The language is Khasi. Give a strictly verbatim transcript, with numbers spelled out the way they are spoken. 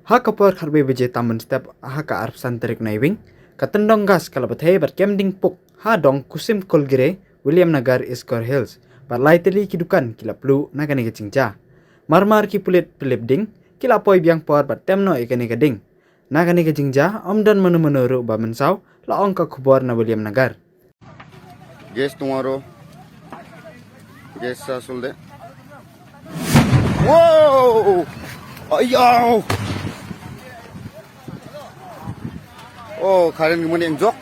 Ha ka por khatwei baje tam mynstep ha ka arphew san tarik Naiwieng, ka tyndong gas ka la bthei bad kem ding puk ha dong Kusim Kolgre, Williamnagar, East Garo Hills, bad lai tylli ki dukan ki la pluh na kane ka jingjia. Marmar ki pulit pynlip ding ki la poi biang por bad tem noh ïa kane ka ding. Na kane ka jingjia ym don mano mano ruh ba mynsaw, la ong ka khubor na Williamnagar. Gas tomorrow. Gas sa sulde. Wow! Ayaw! Oh, karen gimana yang jok?